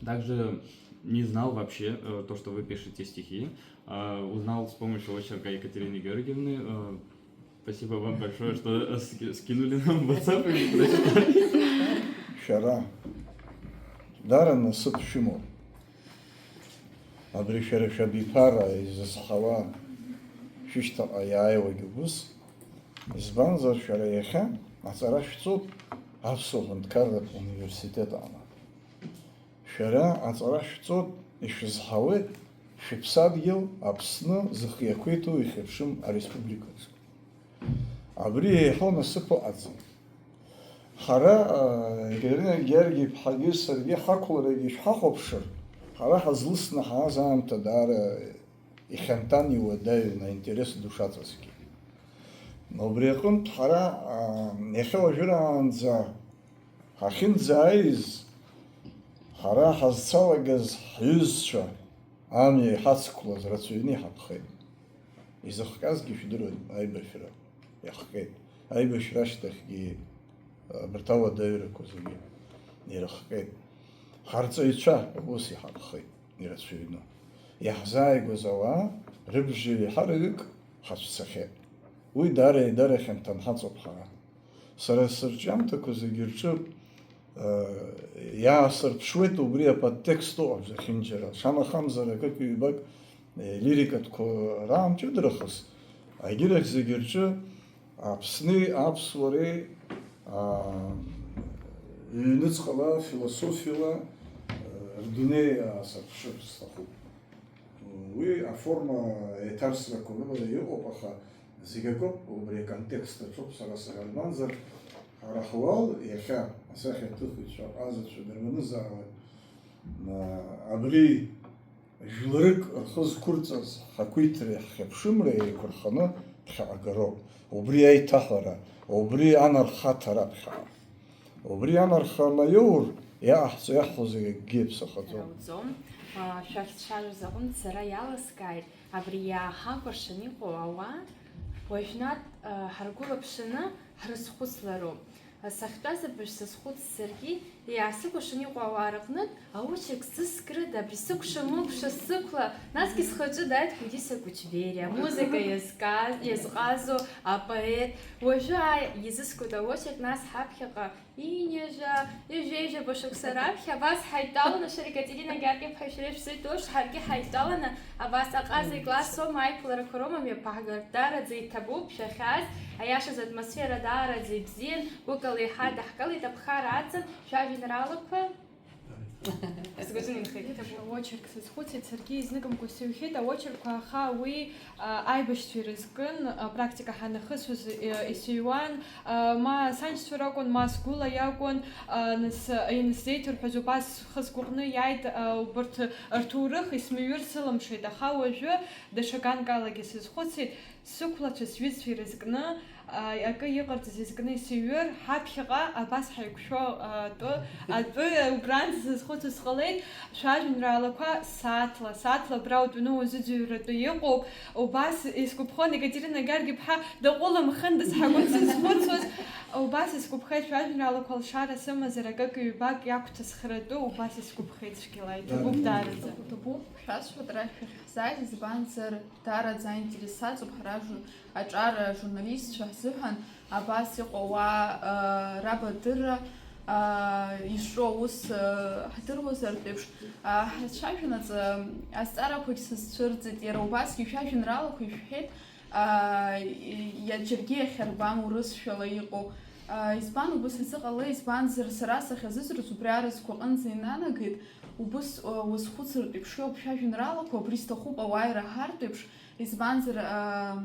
также не знал вообще, э, то, что вы пишете стихи. А, узнал с помощью очерка Екатерины Георгиевны. Э, спасибо вам большое, что, э, ски-, скинули нам в WhatsApp и прочитали. Шәара, дара насыԥ шәымоуп. Абри шәара шәабиԥара изызҳауа, шәышьҭаҟа иааиуагь убыс. Избанзар, шәара иахьа аҵара шәҵоуп Аԥсуа ҳәынҭқарратә университет аҟны. Шәара аҵара шәҵоит, ишәызҳауеит шәыԥсадгьыл Аԥсны зхы иақәиҭу ихьыԥшым ареспубликаҿы. Абри еиҳау насыԥ ыҟаӡам. Ҳара, а, Екатерина Георги-иԥҳагьы саргьы ҳақәларагьы шәҳахәаԥшыр, ҳара ҳазлысны ҳааз аамҭа даара ихьанҭан иуадаҩын, аинтерес ду шаҵазгьы. Убри аҟынтә ҳара, а, иахьа уажәраанӡа ҳахьынӡааиз, ҳара ҳазцалагаз ҳҩызцәа амҩа иҳацқәлаз рацәаҩны иҳаԥхеит. Изыхҟьазгьы шәдыруеит, аибашьра иахҟьеит. Аибашьра ашьҭахьгьы абарҭ ауадаҩрақәа зегьы ирыхҟьеит. Ҳарҵаҩцәа ус иҳаԥхеит, ирацәаҩны. Иаҳзааигәаз ауаа рыбжа еиҳараҩык ҳацәцахьеит. Уи даара еидара хьанҭан ҳаҵоуп ҳара. Сара сырҿиамҭақәа зегьы рҿы, э, иаасырԥшуеит убри аподтекст ыҟоу зехьынџьара. Шамахамзар акык-ҩбак, э, лирикатәқәа раамҷыдарахаз, агьырахь зегьы рҿы Аԥсни аԥсуареи, а, ҩныҵҟала, философиала, э, рдунеи аасырԥшыр сҭахуп. Уи аформа еиҭарсрақәа рыла иҟоуп, аха зегь акоуп, убри аконтекст аҿоуп сара сара, избанзар, ҳара ҳуал иахьа асахьаҭыхыҩцәа аҟазацәа дырманызаалак, Абри жәларык рхы зқәырҵаз ҳақәиҭреи ҳхьыԥшымреи еиқәырханы ԥхьаҟа гароуп. Убри аиҭаҳәара, убри анархаҭара ԥхьаҟа. Убри анархарала иоур, иҟаҳҵо иаҳҳәо зегь акгьы иаԥсахаӡом. Ауӡом. Шәахьцәажәоз аҟынтә сара иаласкааит, абри иааҳакәыршан иҟоу ауаа, уажәнатә ҳаргәылаԥшаны ҳрызхәыцлароуп. Сахьтәаз абыржә сазхәыцт саргьы, иаасыкәыршан иҟоу ауаа рыҟнытә аочерк зыскрыда, абри сыкәша-мыкәша сзықәла, насгьы схаҿы дааит Гәдиса Кәычбериа, амузыка иазказ, иазҟазо апоет. Уажәы ааи изыскуеит аочерк, нас ҳаԥхьаҟа ҩажәа, ҩажәеижәаба шықәса раԥхьа абас ҳаидтәаланы, шәара Екатерина Георги-иԥҳа шәара шәзы итәоу, ҳаргьы ҳаидтәаланы абас аҟаза икласс аума, аиԥыларақәа роума мҩаԥаҳгартә даараӡа иҭабуп шәахьааз, аиашаз атмосфера даараӡа ибзиан, гәыкала еиҳа даҳкылеит аԥхара аҵан, шәажәеинраалақәа. Сгәаҿы инхеит. Аочерк сазхәыцит, саргьы изныкымкәа сыҩхьеит аочеркқәа, аха уи, а, аибашьцәа ирызкын, а, практика ҳанахысуаз, э, исыҩуан, а, ма саншьцәа ракәын, ма сгәыла иакәын, а, нас, а, инасзеиҭарҳәоз убас схы сгәаҟны иааит, а, убарҭ рҭоурых исмыҩыр сылымшеит, аха уажәы даҽа ганкалагьы сазхәыцит. Сықәлацәа, сҩызцәа ирызкны, а, акы иҟарҵаз изкны исыҩыр, ҳаԥхьаҟа абас ҳаиқәшәо, а, атәы, атәы убранӡа сазхәыцуа сҟалеит, шәажәеинраалақәа сааҭла, сааҭла абра утәаны уазыӡырҩратәы иҟоуп. Убас исгәаԥхон Екатерина Георги-иԥҳа даҟәыламхындаз ҳагәы сызхәыцуаз. Убас исгәаԥхеит шәажәеинраалақәа алшара сымазар акык-ҩбак иагәҭасхаратәы, убас исгәаԥхеит цәгьала, иҭабуп даараӡа. Иҭабуп, шәасҳәоит, ара шәахьҳзааиз, избанзар, даараӡа аинтерес саҵоуп ҳара жу-, аҿар ажурналистцәа ҳзыҳәан абас иҟоу ауаа, а, рабадырра, а, изҿу аус, а, ҳдыруазартә еиԥш, а, ҳацәажәанаҵы азҵаарақәагь сызцәырҵит, иара убасгьы шәажәеинраалақәа ишәҳәеит, а, и-, иа-, џьаргьы иахьарбам урысшәала иҟоу. А, избан убас азы ҟалеи, избанзар сара сахьазыӡырҩыз убри аразқәа аҟынӡа инанагеит, убыс, а, уазхәыцыртә еиԥш иоуп шәажәеинраалақәа, убри сҭахуп ауаа ираҳартә еиԥш, избанзар, а,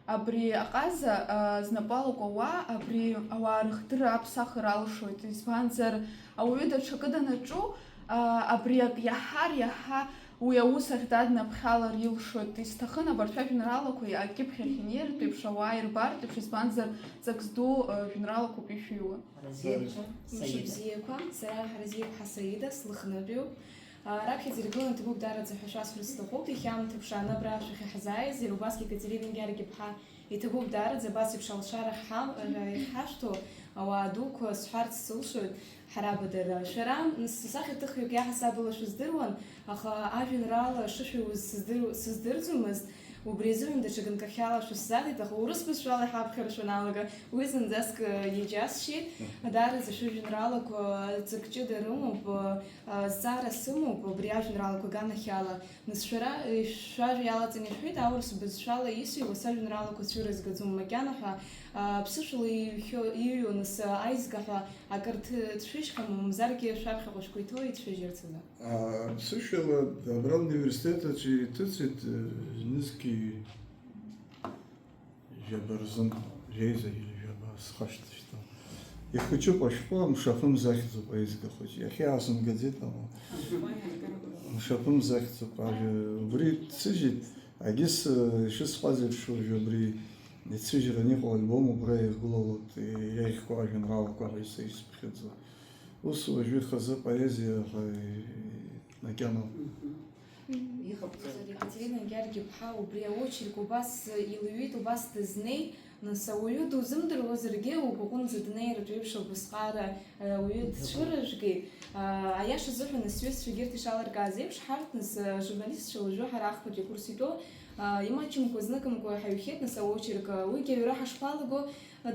абри аҟаза, а, знапы алаку ауаа, абри ауаа рыхдырра аԥсахыр алшоит, избанзар ауаҩы даҽакы данаҿу, а, абри ак иаҳар, иаҳа уи аус ахь даднаԥхьалар илшоит. Исҭахын абарҭ шәажәеинраалақәа акьыԥхь ахь инеиртә еиԥш, ауаа ирбартә еиԥш, избанзар, ҵак зду, а, жәеинраалақәоуп ишәыҩуа. Ҳаразиа-иԥҳа Саида. Мшыбзиақәа, сара Ҳаразиа-иԥҳа Саида, слыхнытәиуп. А, раԥхьаӡа иргыланы ҭабуп даараӡа ҳәа шәасҳәарц сҭахуп, иахьа аамҭа ԥшааны абра шәахьаҳзааиз, иара убасгьы Екатерина Георги-иԥҳа иҭабуп даараӡа, абас еиԥш алшара ҳҳа-, ра-, иахьҳашәҭо, ауаа дуқәа сҳәарц сылшоит, ҳарабадара. Шәара, нас, сахьаҭыхҩык иаҳасабала шәыздыруан, аха ажәеинраала шышәыҩуаз сыздыру-, сыздырӡомызт, убри азыҳәан даҽа ганкахьала шәысзааит, аха урыс бызшәала иҳаԥхьара шәаналага, уи зынӡаск, э, иџьасшьеит. Даараӡа шәыжәеинраалақәа ҵак ҷыда рымоуп, э, зҵаара сымоуп абри ажәеинраалақәа аганахьала. Нас шәара, э, шәажәа иалаҵаны ишәҳәеит, аурыс бызшәала исыҩуа сажәеинраалақәа цәырызгаӡом макьана ҳәа, а, ԥсышәала иҩхьо-, иҩуа нас, а, аизга ҳәа акыр ҭ-, ҭшәыжьхьоу, мамзаргьы шәаԥхьаҟа шәгәы иҭоу ицәажәарц азы. А, ԥсышәала абра ауниверситет аҿы иҭыҵит, э, нызқьи жәаба рзын, жәеизагьы жәаба схашҭышьҭуам. Ихәыҷуп ашәҟәы, Мшаԥымз ахьӡуп аизга хәыҷы. Иахьа иаасымгаӡеит, ама Мшаԥымз ахьӡуп ажәа. Убри дсыжьит, агьыс, э, ишысҳәаз еиԥш, уажәы абри ицәыжьран иҟоу альбом убра иргәылалоит, иахьхәа ажәеинраалақәа ҳәа исзыԥхьаӡо. Ус уажәы хазы поезиа ҳәа макьана. Мгм. Иҟабҵо. Екатерина Георги-иԥҳа убри аочерк убас илҩит, убас дызнеит, нас ауаҩы дузымдыруазаргьы угәаҟынӡа днеиртә еиԥш абысҟара, э, ауаҩы дцәырыжәгеит. А, аиаша азыҳәан, нас, сҩызцәагьы ирҭ ишалыркааз еиԥш, ҳарҭ, нас, э, ажурналистцәа уажәы ҳара ахԥатәи акурс итәоу, а, имаҷымкәа зныкымкәа ҳаҩхьеит, нас, аочерк, а, уигьы аҩра ҳашԥалаго,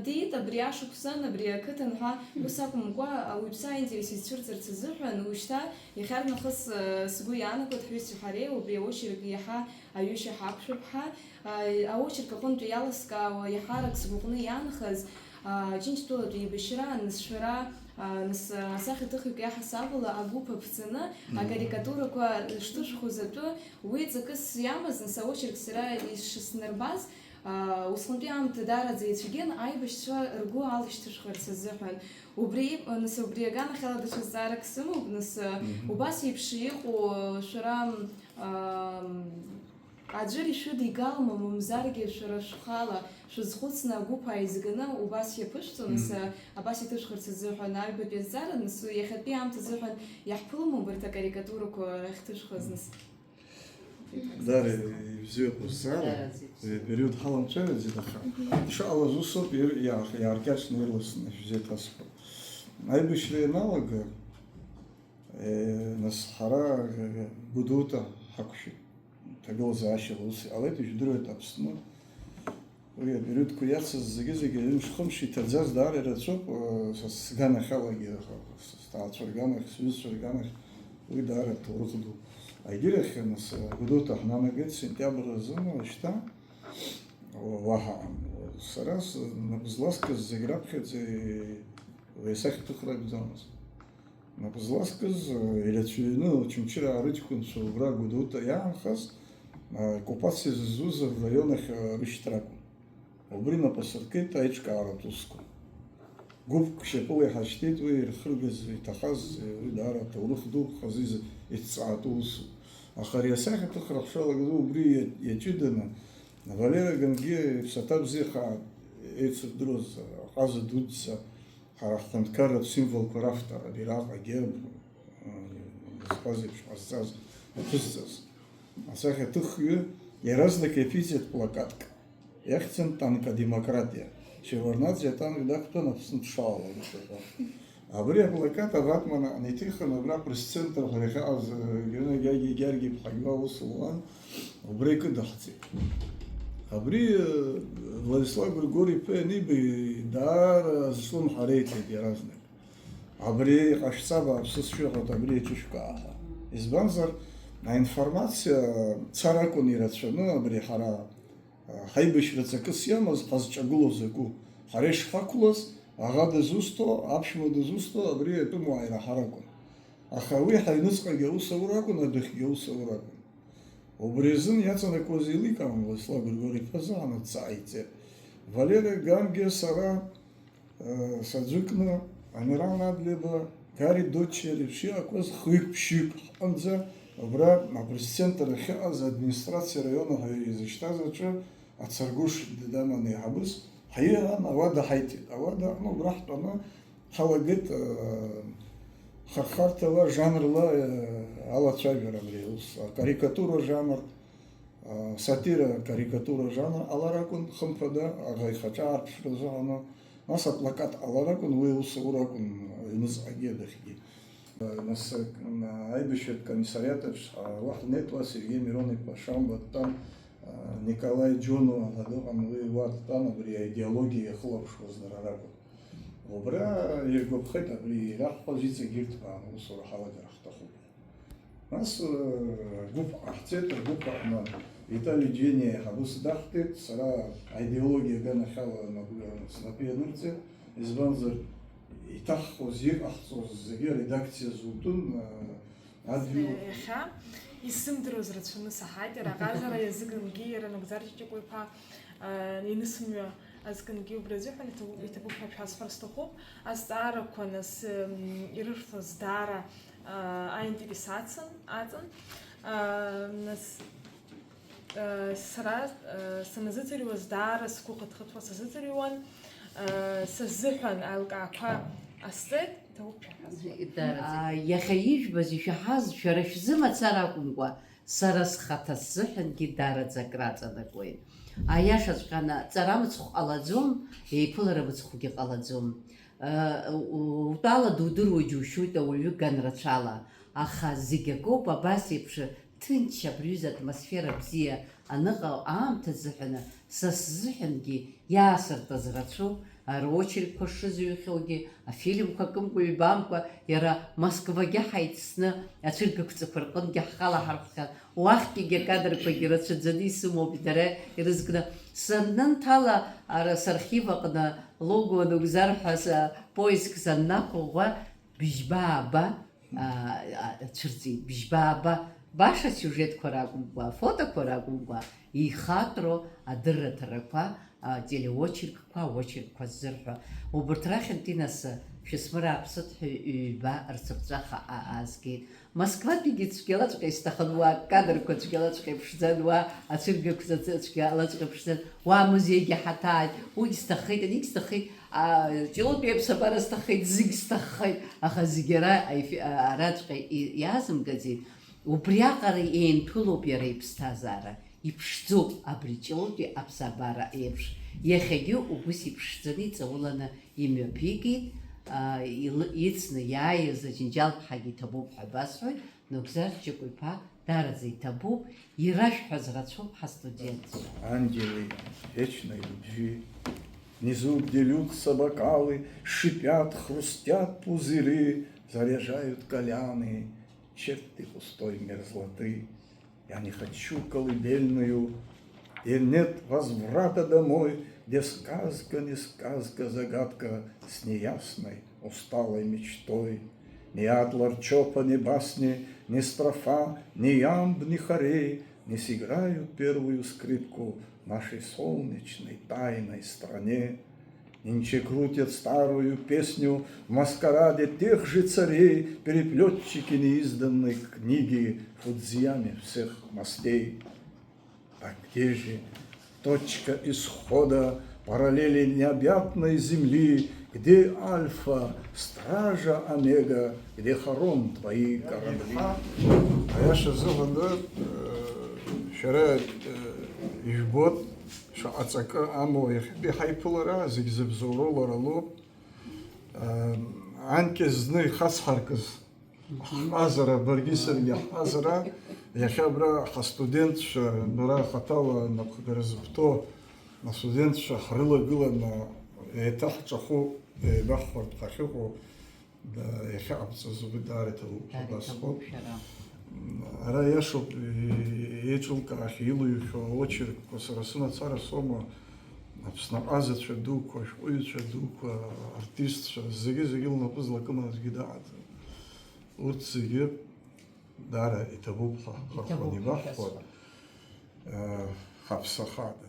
Диит, абри ашықәсан, абри ақыҭан ҳәа, ус акәымкәа, ауаҩԥсы аинтерес изцәырҵырц азыҳәан, уажәшьҭа иахьарнахыс, э, сгәы иаанагоит, ҳҩызцәеи ҳареи убри аочерк иаҳа аҩышьа ҳақәшәап ҳәа. А, аочерк аҟынтәи иаласкаауа, иаҳарак сгәаҟны иаанхаз, а, Џьынџьтәылатәи еибашьра, анысшәара, а, нас, а, асахьаҭыхҩык иаҳасабала агәыԥ аԥҵаны, Мгм. акарикатурақәа шҭышәхуаз атәы, уи ҵакыс иамаз, нас аочерк сара ишыснарбаз, Усҟантәи аамҭа даараӡа ицәгьан аибашьцәа ргәы алышьҭышәхырц азыҳәан. Убри, нас, убри аганахьала даҽа зҵаарак сымоуп, нас, Мгм. Убас еиԥш иҟоу шәара, ам, аӡәыр ишәыдигалама, мамзаргьы шәара шәхала шәызхәыцны агәыԥ ааизганы убас иаԥышәҵо, нас, Мгм. Абас иҭышәхырц азыҳәан аҩбатәи азҵаара, нас, иахьатәи аамҭа азыҳәан иаҳԥылома убарҭ акарикатурақәа ахьҭышәхыз, нас? Дара ибзиоуп узҵаара. Дара зегь бзиоуп. Апериод ҳаламцәажәаӡеит, аха ишыҟалаз усоуп, ир-, иаа-, иааркьаҿны ирласны шәзеиҭасҳәо. Аибашьра ианалага, э, нас ҳара, э, Гәдоуҭа ҳақәшәеит. Ҭагылазаашьала ус иҟалеит, ижәдыруеит Аԥсны. Уи апериодқәа иацыз зегьы-зегьы ҩымш-хымш иҭаӡаз даара ирацәоуп, э, са сганахьалагьы, аха сҭаацәа рганахь, сҩызцәа рганахь уи даара ҭоурых ду. Егьирахь, нас, Гәдоуҭа ҳнанагеит сентиабр азын, уажәшьҭа, уаҳа сара снапы зласкыз зегь раԥхьаӡа уи асахьаҭыхра акәӡамызт. Нап зласкыз, э, ирацәаҩны Очамчыра арыҷкәынцәа убра Гәдоуҭа иаанхаз, э, оккупациа зызуз рраион ахь, э, рышьҭра акәын. Убри нап асыркит аиҿкааратә усқәа. Гәыԥк шьапыла иҳашьҭит уи ирхыргаз, иҭахаз, э, уи даара аҭоурых ду хазы изы иҭҵаатәу усуп. Аха ари асахьаҭыхра ҳшалагаз убри иа-, иаҷыданы, Валера Гангиа иԥсаҭа бзиа хаа еицырдыруаз, аҟаза дуӡӡа, Ҳара ҳҳәынҭқарратә символқәа равтор, абираҟ, агерб, ы, изҳәаз еиԥш ҟазҵаз, аԥызҵаз. Асахьаҭыхҩы иаразнак иаԥиҵеит плакатк. Иахьӡын Танк о демократия. Шеварднаӡе атанк дақәтәан Аԥсны дшаауа ишәаҳәо. Абри аплакат аватман аҟны иҭихын, абра апресс-центр ҳәа иахьаҟаз, ы, Георги Георги-иԥҳа Гьуа аус луан, убра икыдыҳҵеит. Абри, ы, Владислав Григори-иԥа ианиба, даара зҿлымҳа реиҭеит иаразнак. Абри ҟашәҵа, бааԥсы сшәыҳәоит, абри иаҿышәкаа ҳәа. Избанзар, аинформациа цар акәын ирацәаны, абри ҳара, а, ҳаибашьра ҵакыс иамаз ҳазҿагылоу закәу. Ҳара ишҳақәлаз, аӷа дызусҭо, аԥшәма дызусҭо, абри атәымуаа ираҳар акәын. Аха уи ҳаҩныҵҟагьы аус аур акәын, адәахьгьы аус аур акәын. Убри азын иаҵанакуаз еиликаауан Владислав Григори-иԥа заҟа аҵаа иҵеит. Валера Гангиа сара, э, саӡәыкны, Амиран Адлеиба, Гари Доччиа реиԥш иҟақәаз хҩык-ԥшьҩык ҳҟынӡа, убра апресс-центр ахьыҟаз администрациа араион ҳәа изышьҭаз аҿы ацаргәыш даман еиҳабыс, ҳиҳәан, ауада ҳаиҭеит. Ауада аҟны убра ҳтәаны, Ҳалагеит, э, хырхарҭала, жанрла, э, алацәажәара абри аус, акарикатура жанр, э, сатира, карикатура жанр ҟалар акәын, хымԥада, аӷа ихаҿы аарԥшра азыҳәаны, нас аплакат ҟалар акәын, уи аус аур акәын аҩныҵҟагьы адәахьгьы. Э, нас, э, аибашьратә комиссариат аҿы ҳа-, уахь днеит, уа Сергеи Мирон-иԥа Шамба дтәан, э, Николаи Џьонуа ҳәа дыҟан, уи уа дтәан, абри аидеологиа иахылаԥшуаз дара ракәын. Убра иргәаԥхеит абри ираҳҳәаз иҵегь ирҭбааны аусура ҳалагар ҳҭахуп. Нас, э, агәыԥ ҟаҳҵеит, агәыԥ аҟны Витали Џьениа аиҳабыс даҳҭеит, сара аидеологиа аганахьала нап-, снапы ианырҵеит, избанзар, иҭаххоз, иҟаҳҵоз зегьы аредакциа зутәын, э, Адгьыл. Иахьа исзымдыруаз рацәаны саҳаит, иара аҟазара иазыгангьы, иара Нагәӡар Ҷыҷыкәа-иԥа, а, инысымҩа азгангьы убри азыҳәан иҭабуп, иҭабуп ҳәа шәасҳәар сҭахуп. Азҵаарақәа нас, м, ирырҭоз даара, а, аинтерес ацын, аҵан. А, нас, Сара саназыӡырҩуаз даара сгәы хыҭхыҭуа сазыӡырҩуан, сазыҳәан аилкаақәа ҟасҵеит, иҭабуп шәаҳәаз. Иаҳәарц. Иахьа ижәбаз, ишәаҳаз шәара шәзы мацара акәымкәа, сара схаҭа сзыҳәангьы даараӡа акраҵанакуеит. Аиашаҵәҟьаны, ҵара мыцхә ҟалаӡом, еиԥылара мыцхәгьы ҟалаӡом. Утәала дудыруа џьушьоит ауаҩы ганрацәала, аха зегь акоуп абас еиԥш Ҭынч абри аҩыза атмосфера бзиа аныҟоу аамҭа азыҳәаны, са сзыҳәангьы иаасыртыз рацәоуп, аочеркқәа шрызыҩхьоугьы, афильмқәа акымкәа-ҩбамкәа, иара Москвагьы ҳаицны, ацәыргақәҵақәа рҟынгьы ҳхала ҳархәхьан, уахьтәигьы акадрқәагьы рацәаӡаны исымоуп, дара ирызкны. Саннанҭала, ара сархив аҟны лого анугзар ҳәа са-, поиск саннақәыӷәӷәа, быжьба ааба, а, а, ацәырҵит, быжьба ааба, Баша асиужетқәа ракәымкәа, афотоқәа ракәымкәа, ихатәроу адырраҭарақәа, ателеочеркқәа, аочеркқәа ззырҳәо. Убырҭ рахьынтәи нас шәысмырааԥсыт ҳәа ҩба рцыԥҵәаха а-, аазгеит. Москватәигьы цәгьалаҵәҟьа исҭахын уа, акадрқәа цәгьалаҵәҟьа иԥшӡан уа, ацәыргақәҵа цәгьалаҵәҟьа иԥшӡан уа, амузеигьы ҳаҭааит, уигь сҭаххеит, анигь сҭаххеит, а, Ҷлоутәи аԥсабара сҭаххеит, зегь сҭаххеит, аха зегь ара аефе-, а-, араҵәҟьа и-, иазымгаӡеит. Убриаҟара еинԥылоуп иара иԥсҭазаара, иԥшӡоуп абри Ҷлоутәи аԥсабара еиԥш. Иахьагьы убыс иԥшӡаны иҵауланы имҩаԥигеит, аа, ил-, ицны иааиз Аџьынџьал-ԥҳагьы иҭабуп ҳәа басҳәоит, Нугзар Ҷыкәи-ԥа даараӡа иҭабуп, ирашәҳәаз рацәоуп ҳастудентцәа. Ангелы вечной любви, внизу, где льются бокалы, шипят, хрустят пузыри, заряжают кальяны, черти пустой мерзлоты. Я не хочу колыбельную, и нет возврата домой, где сказка, не сказка, загадка с неясной, усталой мечтой. Ни атлар чопа, ни басни, ни строфа, ни ямб, ни хорей не сыграют первую скрипку в нашей солнечной тайной стране. Нынче крутят старую песню в маскараде тех же царей переплетчики неизданной книги Фудзияме всех мастей. Так где же точка исхода параллели необъятной земли, где Альфа, стража Омега, где Харон твои корабли? Аиаша азыҳәан, э, шәара, э, ижәбоит, шаҟа ҵакы амоу иахьатәи ҳаиԥылара, зегь зыбзоуроу лара лоуп. Э, анкьа зны ихацҳаркыз ҳҟазара, баргьы саргьы ҳҟазара, иахьа абра ҳастудентцәа, бара хаҭала напхгара зыбҭо астудентцәа ҳрылагыланы еиҭаҳҵәаху, еибаҳҳәартә ҳахьыҟоу, да, иахьаҟабҵаз убри даара иҭабуп ҳәа Даара басҳәоит. Иҭабуп шәара. Ара иашоуп, е-, еиҿылкаахьеи илыҩхьоу аочеркқәа сара сымацара соума, Аԥсны аҟазацәа дуқәа, ашәҟәыҩҩцәа дуқәа, артистцәа, зегьы-зегьы лнапы злакым аӡәгьы дааӡам. Урҭ зегьы даара иҭабуп ҳәа ҳхырхәаны Иҭабуп ҳәа ибаҳҳәоит. Шәасҳәап. Э, ҳаԥсахада.